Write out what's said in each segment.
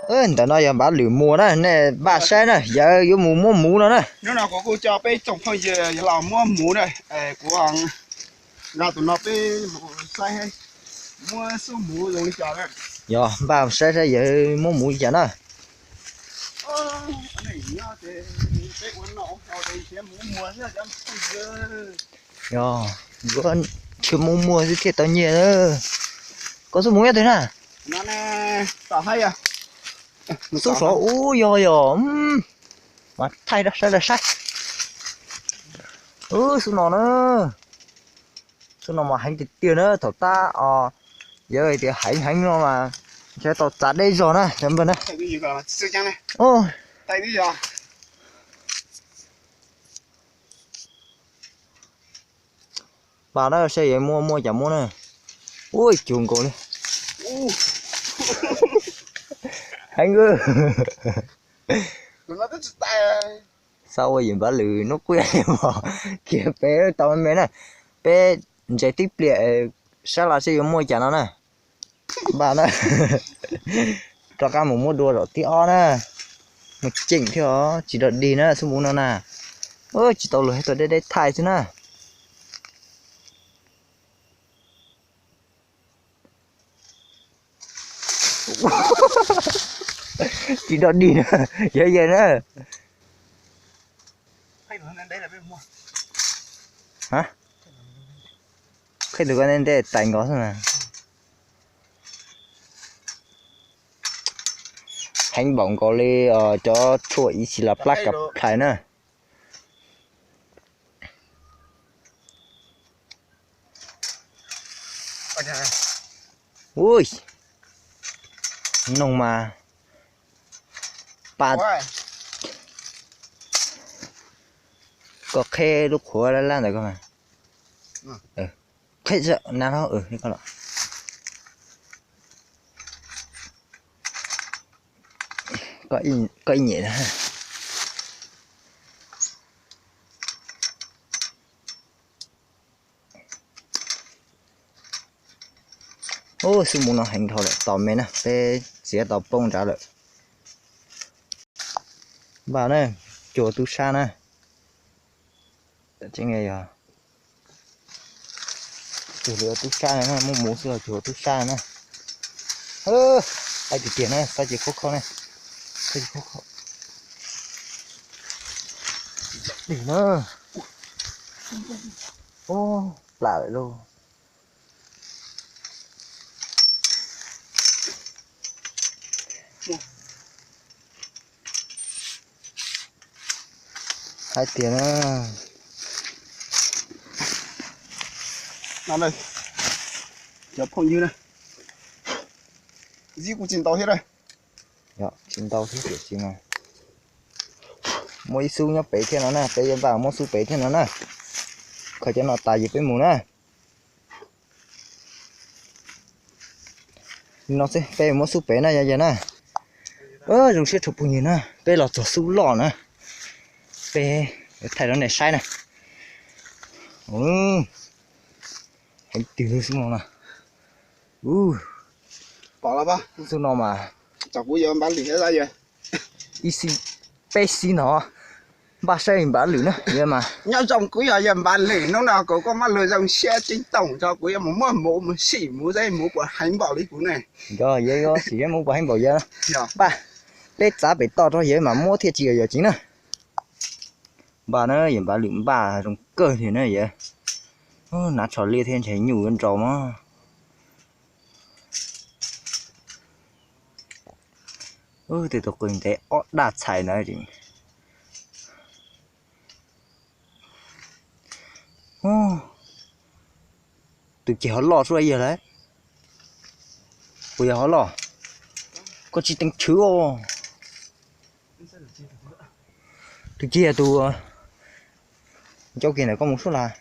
Ntawm no yog Npav Lwm muag na, nej npaj saib na, yawg yuav mus muab muv no na. Hnub no kuv kuj coj peb tsoom phooj ywg los muab muv na, kuv nqa tus no peb mus saib muab xub muv zoo li cas na. Yog npaj saib saib yawg muab muv li cas na. Yog, ntshe muab muag xwb thiaj tau nyiaj na. Koj xub muv nyob twg na? Xub saud ub yog yog. Mas thaij rau saib rau saib. Xub no na. Xub no mas heev tiag tiag na, thaum tab os yawg hais tias heev heev no mas ntshe tau txav deb zog na cov npawg na. Npaj na, saib yuav muab muab cas muab na. Ua cuag nkaus li. Heev. Xav ua yawm Npav Lwm hnub qub yog li mos, khiav pem tau me me na. Peb ntses tib pliag sab los seb yuav muaj cas no na. Npaj na, rov qab mus muab dua zaum thib ob na. Mus ceem thiab os, tsis dog dig na xub muv no na. Tsis tau luag, tuaj deb deb thaij xwb na. Tsis dog dig na, yog yog na. Qhib tus ko ntev ntev tais nkaus xwb na. Heev npaum nkaus li cov tshuaj ib tsis los plab kav plhais na. Ui, noog mas pa, koj qheb lub qhuav lab lab ntawd koj mas. Qheb na, koj los, koj ib nyem na. Ub, xub muv no heev dhau lawm, tos me na, peb txiav tau poob nrad lawm. Npaj na, cuag tub sab na. Yog, cuag tub sab na, muaj muv xwb los cuag tub sab na. Aib tiag tiag na, xav ces khov kho na. Xav ces khov kho. Dig na. Ub, plam lawm lauj. Hais tias na, cov phooj ywg na, zib kuj tsis ntau thiab na. Tsis ntau thiab tiam sis mas muaj ib xub nyob pem thiab no na, peb yuav npaj muab xub pem thiab no na. Kho cov no tas ces peb mus na. No xwb, peb muab xub pem na yog yog na. Zoo siab tshua phooj ywg na, peb los txog xub loj na. Peb thaij rau nej saib na. Heev twg xwb no na. Xub no mas ib xib, peb xib no. Npaj saib Npav Lwm na yog mas. Nyob zoo, kuv yog yawg Npav Lwm, hnub no kuv kuj muaj lus zoo siab ceeb toom tso, kuv yuav mus muab muv mus sim muv saib muv puas heev npaum li kuv ne. Yog, yog sim saib muv puas heev npaum yawg. Npaj, peb txav pem toj rau yawg mas muab thiaj tsis yog yog tsev na. Npaj na, yawg Npav Lwm npaj zoo kawg li na yawg. Hnav tsho liab thiab ntshe nyuj yuav nrau mog. Tej tus qws ntev ob daj txhais ntawd. Tus ceg ho loj suab yawg lawm. Puas yog ho loj? Koj tsis teem tshwv os. Tus ceg yog tus ncau kiag ntawm koj mus suab las.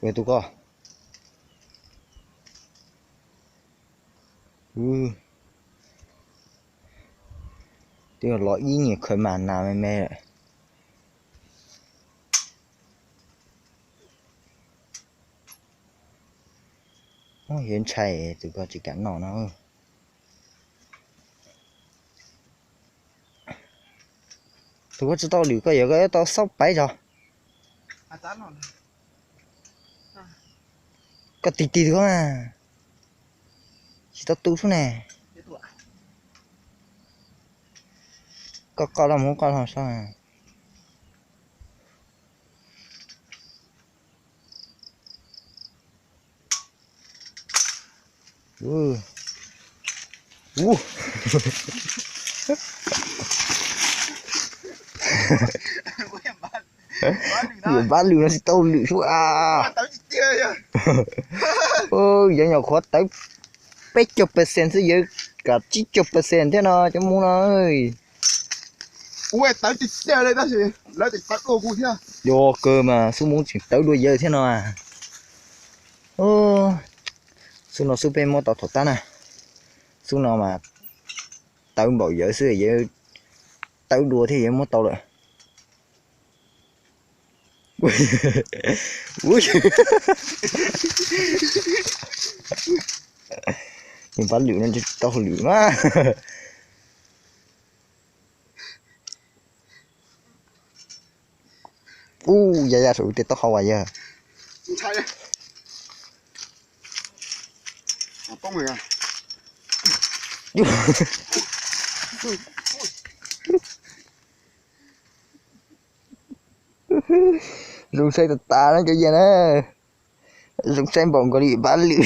Puas yog tus ko? Twb los ib nyuag khaws mas nas me me lawm. Yog ntshai tus koj tsis kam noj no. Tus koj tsis tau lwm koj yuav koj tau xauj paiv zog. Koj tig tig tus koj mas. Tsis tau tu sub ne. Koj qoj los mus qoj los sab. Npab lwm no tsis tau lwm sub a. Yog nyuam qhuav tawv peb caug percent xwb, yog kaum tsib caug percent thiab no cov mus no. Yog kawg mas xub mus tseem tawv dua yawg thiab no. Xub no xub peb muab tau thaum tab na. Xub no mas tawv npaum yawg xwb, yawg tawv dua thiab yawg muab tau lawm. Npab lwm no tsis tau lwm mas. Ub, ya ya saum tej taub hau as yawg. Zoo saib tas tas na cov yawg na. Zoo saib npaum nkaus li npab lwm.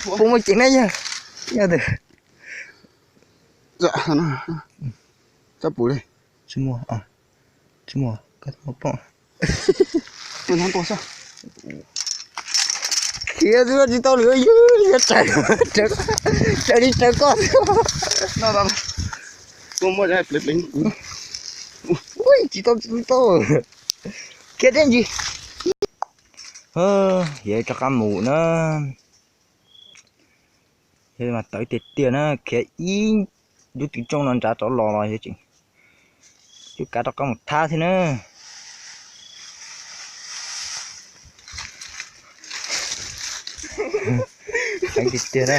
Puas muaj ceem na yawg? Yog tus. Tsis muaj, tsis muaj, koj muaj poj. Khiav xwb tsis tau lwm, yog raws li raws koj xwb. Tsis tau, tsis tau. Khiav thiab ntsis. Yog rov qab mus na. Yog mas tawv tiag tiag na, khiav ib lub tw tsooj no nrad rov los los yog tseem yuav kav rov qab mus thab thiab na. Heev tiag tiag na.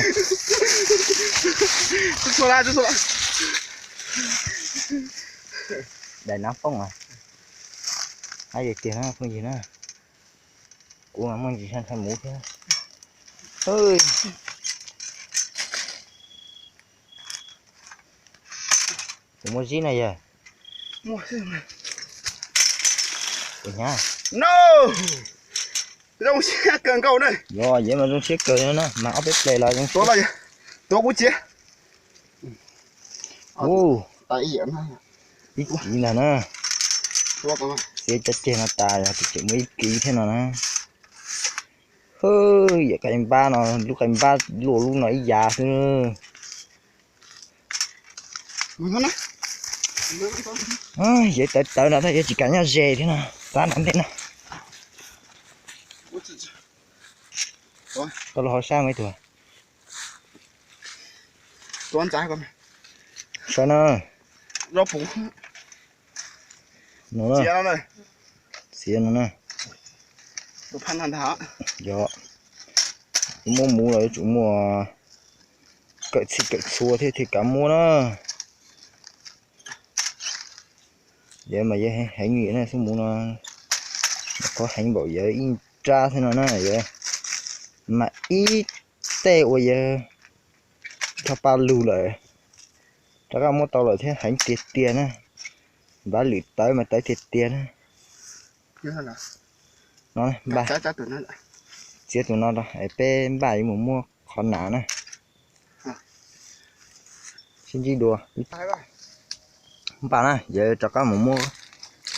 Daim nab phooj a. Heev tiag tiag na phooj ywg na. Kuv mas muaj ntsis ntshai ntshai muv thiab. Kuv muaj zib na yawg. Kuv hnyav. Zoo siab kawg nkaus na. Yog, yog mas zoo siab kawg na, mas ob peb ple los zoo siab. Tuav kuv txiav. Ub, ib kiv ntag na. Txiav cov ceg no tas yog tseem muaj ib kiv thiab no na. Hwb, yam qe npab no, lub qe npab luaj lub no ib yav xwb. Yog tawv tawv no tab yog tsis kam nyob ze thiab no, tab nram ntej no. Koj los hauv sab ib tug. Saib na. No, txiav no na. Yog, muab muv los yuav tsum muaj kawm txhij kawm txhua thiab thiaj kav muab na. Yog mas yog heev li na xub muv no, qhov heev npaum yog ib nrab xwb no na yog, mas ib tej uas yog dhau pa lug lawm, rov qab muab tau lawm thiab heev tiag tiag na. Npab lwm tawv mas tawv tiag tiag na. Npaj, txiav tus no rau es peb npaj yuav mus muab qhov nas na. Sib ntsib dua. Npaj na, yog rov qab mus muab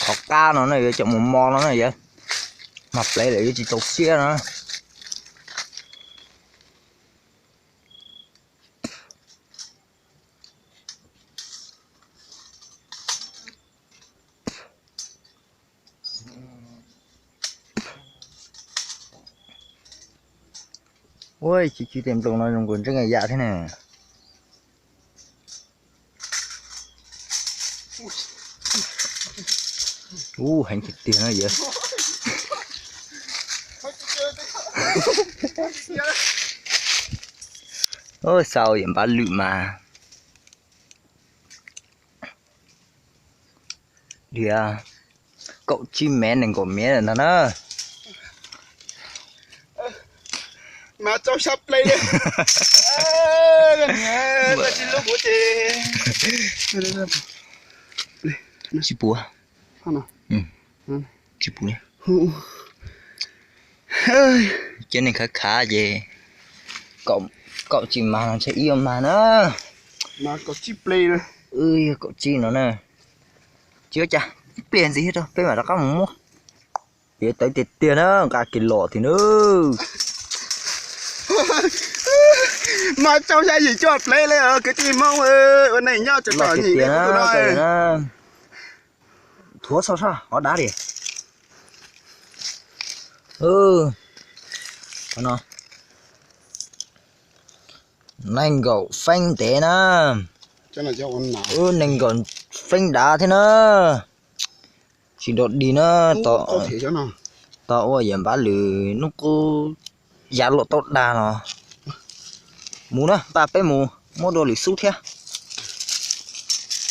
qhov qab no na, yuav coj mus mo no na yog, mas plev lawm yuav tsis txaus siab no. Ua, chiv chiv tes nploos no zoo nkaus ntseeb yam thiab na. Ub, heev tiag tiag no yog. Xaus yawm npab lwm mas. Dhia kaum tsib mev nees nkaum mev lawm ntag na. Mas tsau xya ple li. Tsis puv. Tsis puv li. Ces neeg khav khav ces kaum tsis mag no ntshe ib yuav mag na. Kaum tsib no na. Tsis ua cas, ib pliag ntxiv thiab rau peb mam rov qab mus muab. Ces tawv tiag tiag na, nqa kiag los tiag na. Mas tsau xya yim cuaj plev li kwv tij Hmoob ua neej nyob tseem los tiag tiag na. Thuav txog sab hov dav li. Qhov no nees nkaum feeb ntev na. Nees nkaum feeb dav thiab na. Tsis dog dig na. Tau ua yawm npab lwm hnub qub yav luam tau dag los. Mus na, npaj peb mus muab dua lwm xub thiab.